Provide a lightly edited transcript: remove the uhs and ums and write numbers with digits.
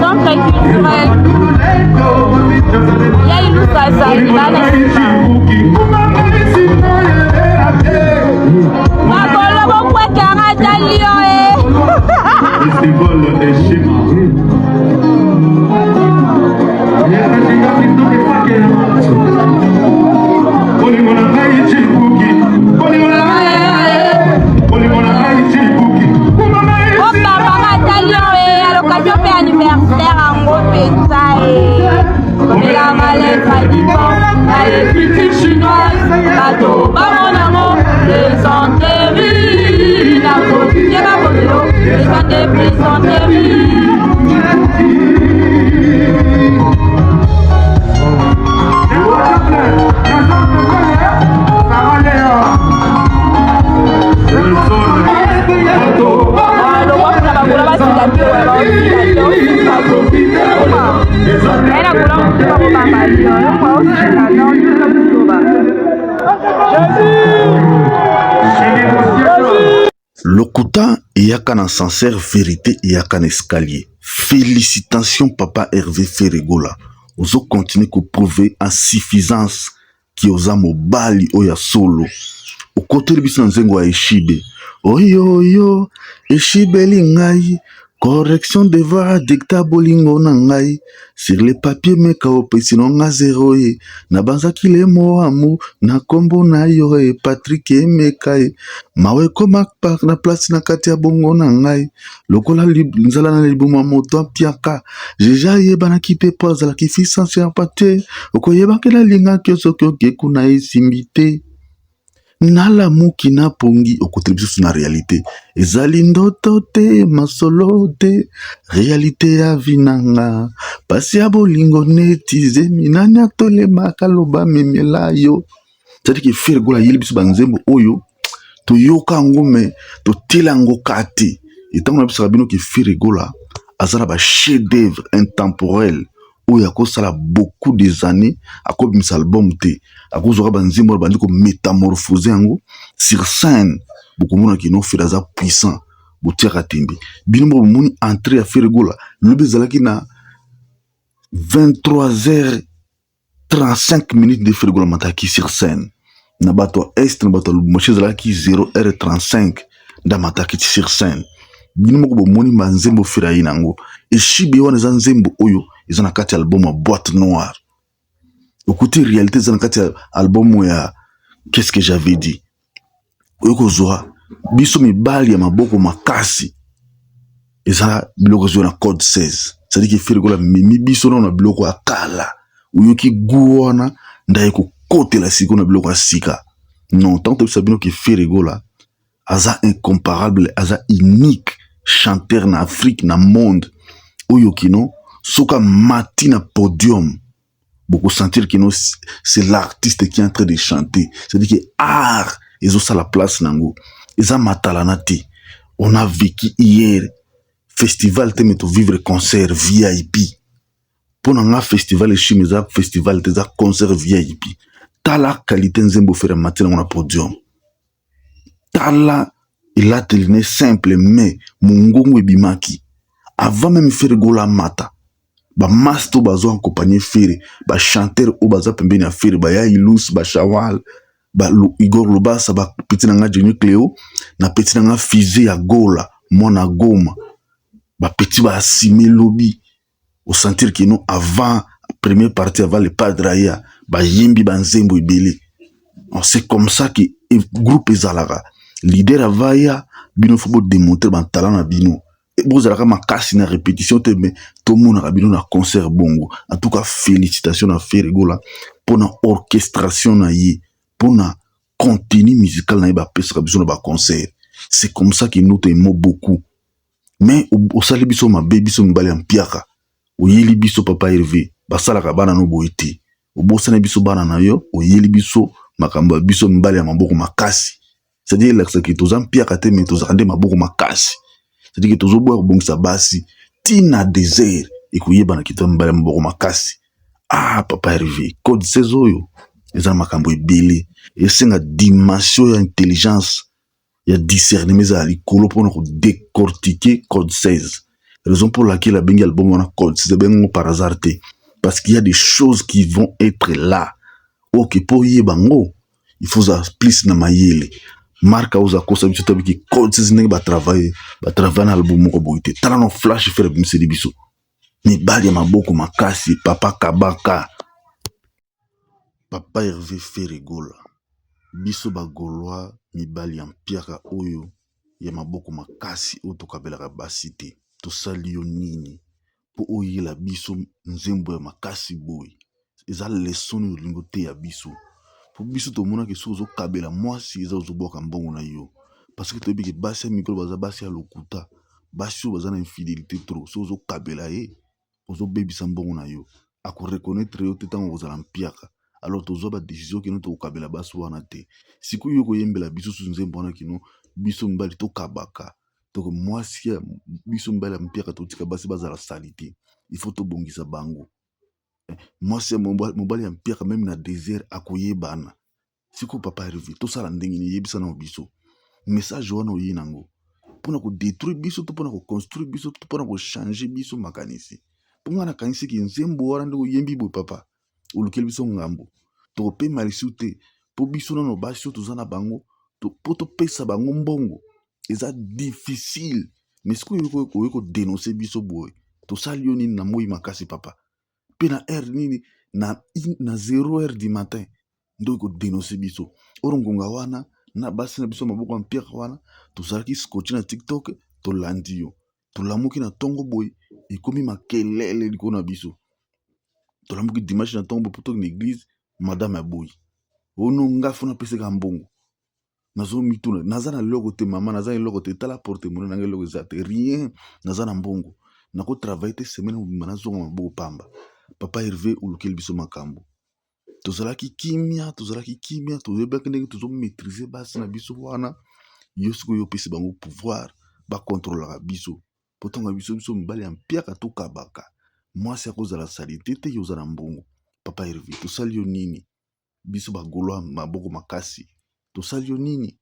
Centre culturel ya ilusasa bana nsima makolo bokwekanga ata lio e Obamama ata lio e à l'occasion mpe anniversaire yango mpenza e komelama lettre dipan na écriture chinoise bato bamonango plaisanterie na kokie bakomelo eza nde plaisanterie. Lokuta eyaka na ascenseur verite eyaka na escalier. Felicitations papa Herve Ferre Gola ozo continuer ko prouver en suffisance que oza mobali oyo ya solo. Okoteli biso na nzengo ya Eshibe. Oyoyo eshibeli ngai correction devoir dicta bolingo na ngai sur le papier meka opesi no nga zero ye nabanzaki le mot amour na kombo na yo e Patrick Emeka e mawa ekoma na place na kati ya bongo na ngai lokola nzala na libumu ya moto apiaka jeje ayebanaki mpe mpo azalaki fils anciapa te okoyebaki nalingaki yo soki oke kuna esimbi te nalamuki na pongi okoteli biso na realite ezali ndoto te masolo te realite ya vi na nga pasi ya bolingo neti zemi nani atolemaka loba memela yo c'est-à-dire que Ferre Gola ayeli biso banzembo oyo toyoka yango me totela yango ka te etango nabisaka bino ke Ferre Gola aza na ba chef d'œuvre intemporel oyo akosala beaucoup des années akobimisa album te akozwaka banzembo wana bandi kométamorphose yango sur scène bokomona kino Ferre aza puissant botiaka tembe bino moko bomoni entrée ya Ferre Gola lobi ezalaki na 23 heures 35 minutes nde Ferre Gola amataki sur scène na bato ya est na bato ya Lubumbashi ezalaki 0 heure 35 nde amataki sur scène bino moko bomoni banzembo Ferre aye nango eshibe wana eza nzembo oyo eza na kati ya album ya boîte noire okuti réalité eza na kati ya album ya qu'est-ce que j'avais dit oyo kozwa biso mibali ya maboko makasi eza biloko ezwa na code 16 c'est-à-dire que Ferre Gola memi biso nano na biloko ya kala oyoki gu wana ndaye kokotela sikoyo na biloko ya sika non ntango toyebisa bino ke Ferre Gola aza incomparable aza unique chanteur na Afrique na monde oyo kino soki amati na podium bokosentir kino c'est l'artiste qui est en train de chanter c'est-à-dire que art ezosala place nango eza matalana te on a vécu hier festival te mais tovivre concert vip mpo na nga festival eshime eza festival te eza concert vip tala qualité nzembo Ferre amati nango na podium tala elateli ne simple mais mongongo ebimaki avant même Ferre Gola amata bamaste oyo bazo accompagne Ferre bachanteur oyo baza pembeni ya Ferre baya ilus bashawal ba Igor Lobasa bapeti na nga Jenny Cleo na peti na nga Fize ya Gola mwana Goma bapeti baasime lobi osentir que non avant première partie avant le padre aya bayimbi banzembo ebele c'est comme ça que groupe ezalaka leader avaya bino fo bodemontre bantala na bino bozalaka makasi na répétition te mais tomonaka bino na concert bongo en tout cas félicitation na Ferre Gola mpona orchestration na ye mpona contenu musical na ye bapesaka biso na baconcert c'est comme ça que nous t'aimons beaucoup mais osali biso mabe biso mibali ya mpiaka oyeli biso papa Hervé basalaka bana no boye te obosani biso bana na yo oyeli biso makambo ya biso mibali ya maboko makasi c'est-à-dire elakisaki toza mpiaka te mais tozalaka nde maboko makasi c'est-à-dire ke tozoboya kobongisa basi ntina désert ekoyebana kito mibali ya maboko makasi ah papa Hervé code 16 oyo eza na makambo ebele esenga dimension ya intelligence. Ya discernement ezala likolo mpona kodécortiquer Code 16, raison pour laquelle abengi album wana Code 16. Abengi yango par hasard te, parce qu'il y a des choses qui vont être là. Ok, mpo oyeba yango, il faut ozala plus na mayele. Mark oza kosa biso tabiki Code 16 ndenge batravaille, batravaille na album moko boye te. Tala no flash Ferre abimiseli biso mibali ya maboko makasi. Papa kabaka, papa Hervé Ferre Gola, biso bagaulois, mibali ya mpiaka oyo ya maboko makasi oyo tokabelaka basi te, tosali yo nini mpo oyela biso nzembo ya makasi boye? Eza leçon nini olingi oteya biso? Mpo biso tomonaki soki ozokabela mwasi, eza ozobwaka mbongo na yo, parce que toyebi ke basi ya mikolo baza basi ya lokuta, basi oyo baza na infidélité trop. Soki ozokabela ye, ozobebisa mbongo na yo, akoreconnaître yo te ntango kozala mpiaka. Alors tozwa badécision kino tokokabela basi wana te. Sikoyo yo koyembela biso susu nzembo wana kino biso mibali tokabaka toko mwasi ya biso mibali ya mpiaka, totika basi bazala sali te, il faut tobongisa bango. Mwasi ya mobali ya mpiaka, même na désert akoyebana. Sikoyo papa Hervé, tosala ndenge nini? Yebisa nao biso message wana oye nango mpona kodétruire biso to mpona koconstruire biso to mpona kochanger biso makanisi? Mpo nga nakanisiki nzembo wana nde oyembi boye, papa, olukeli biso ngambo, tokopema lisu te, mpo biso nano basi oyo toza na bango, mpo topesa bango mbongo eza difficile. Mais sikoyo oye kodénoncer biso boye, tosali yo nini na moi makasi, papa? Mpe na heure nini? Na 0 heure du matin nde oye kodénoncer biso. Oyo ngonga wana na basi na biso maboko ya mpiaka wana, tozalaki scotché na TikTok, tolandi yo. Tolamuki na ntongo boye, ekomi makelele likolo na biso. Tolamuki dimanche na ntongo boye po tokende église, madame aboyi ono nga fona apesaka mbongo. Nazomituna, naza na eloko te mama, naza na eloko te. Tala porte-monnaie nanga, eloko eza te, rien. Naza na mbongo, nakotravailler te semaine mobimba, nazonga maboko pamba. Papa Hervé, olukeli biso makambo. Tozalaki kimia, tozalaki kimia, toyebaki ndenge tozomaîtriser basi na biso wana. Yo sikoyo opesi bango pouvoir, bakontrolaka biso, po ntongo biso, biso mibali ya mpiaka, tokabaka mwasi akozala sali te te. Yo oza na mbongo, papa Hervé, tosali yo nini? Biso bagaulois maboko makasi, tosali yo nini?